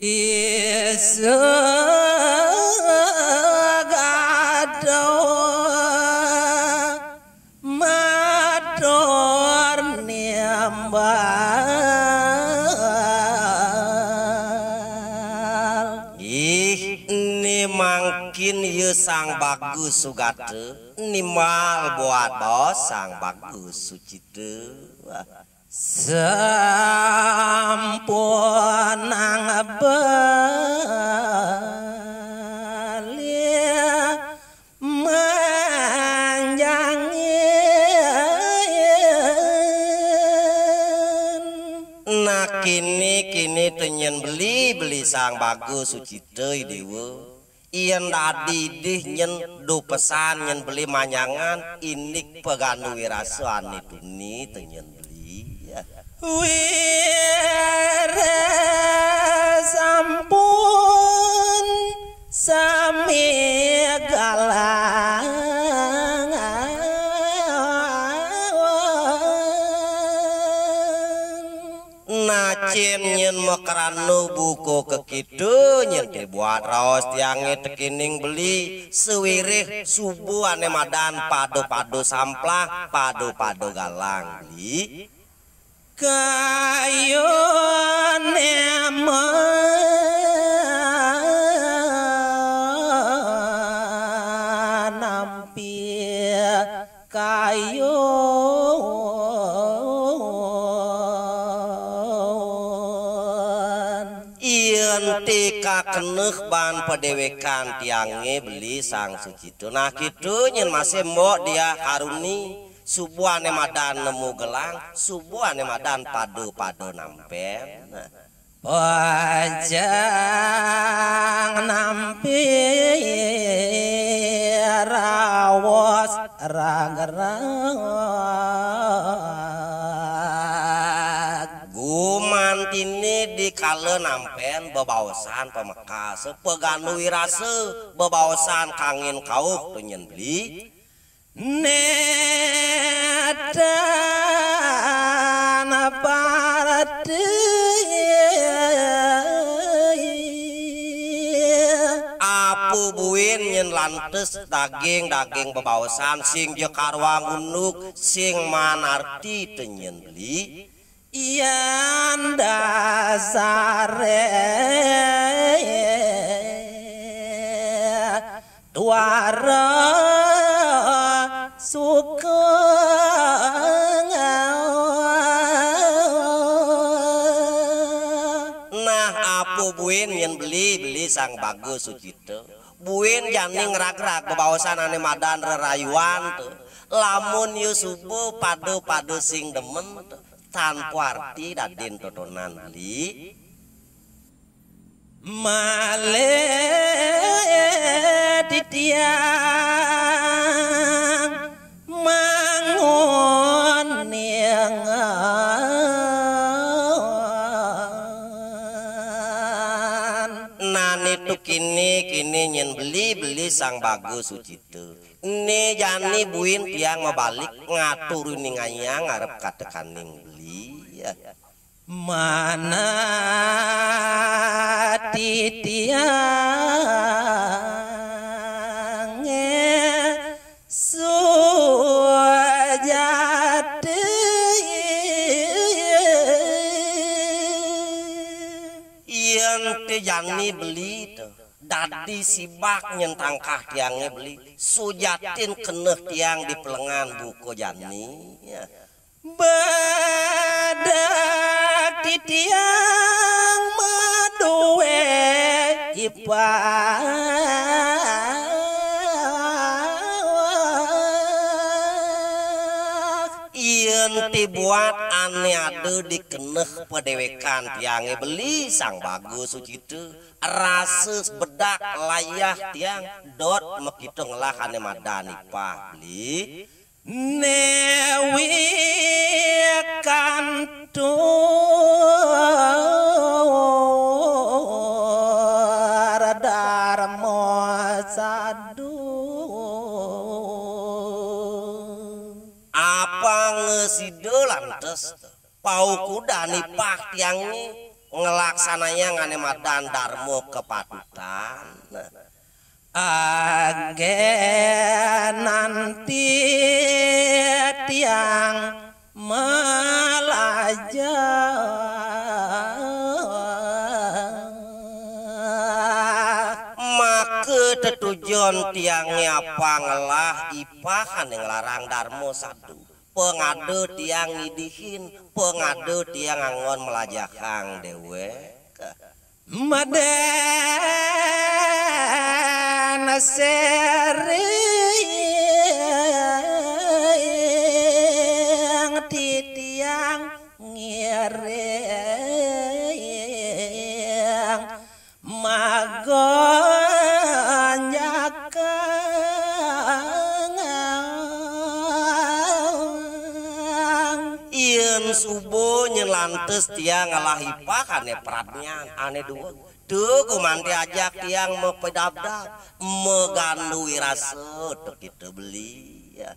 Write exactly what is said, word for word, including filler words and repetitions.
Isegado matur nimbal. Ih, ni mangkin ye Sang Bagus Sugata, nimbal buat baos Sang Bagus Sucita. Wah. Sampunang beli manjangin. Nah, kini, kini teu nyén beli, beli Sang Bagus Sucita, Déwa. Yén dadi idih nyén dupesan nyén beli manjangan, indik paganu wirasa ané tuni teu nyén beli. Ya. Wira sampun sami galang. Nacén nyén makrana buka kakitu, nyén té buat raos tiangé tekéning beli, sawiréh suba ané madan pada-pada samplang, pada-pada galang beli. Kayuné manampi kayun. Yén té kakeneh ban padéwékan tiangé beli Sang Sucita. Nah, kitu nyén masih mbok dia karuni. Suba ané madan nemu gelang, suba ané madan pada-pada nampén. Nah. Pajang nampi raos ragrag. Gumantiné dikala nampén bebaosan pamekas, paganu wirasa, bebaosan kangin kauh teu nyén beli. Nétan parti. Apu buin nyén lantes daging-daging bebaosan sing ja karuang unduk sing manarti teu nyén beli. Yan dasaré tuara suka. Nah, apu buin nyén beli, beli Sang Bagus Sucita. Buin jani ngragrag bebaosan ané madan rerayuan teu. Lamun ya suba pada-pada sing demen teu. Tan paarti dadin totonan beli. Malih titiang manguningan. Nah, nitu kini, kini nyén beli, beli Sang Bagus Sucita. Né jani buin tiang mabalik ngatur ningayang ngarep katekaning beli. Ya. Mana titiangé sujati. Yén té jani beli teu, dadi sibak nyén tangkah tiangé beli, sujatin keneh tiang di pelengan buka jani. Ya. Badak titiang madué ipah. Yén ti buat ané ada di keneh padéwékan tiangé beli Sang Bagus Sucita, rasa bedak layah tiang dot makita ngelah ané madan ipah beli. Né wikantur Darma Sadu. Apang sida lantas paukudan ipah tiangé ngelaksanayang ane madan darma kepatutan. Agenan ti tiang malajah. Maka tetujon tiange apang ngelah ipah ane nglarang darma sadu. Pengada tiang ngidihin, pengada tiang anggon melajahang dewek. Madan sering titiang ngiring magonjakang. Yen suba nyen lantas tiang ngelah ipah ane pradnyan, ane dueg. Tuh, gumanti ajak tiang mapidabdab, magandu wirasa, tuh kita beli. Ya.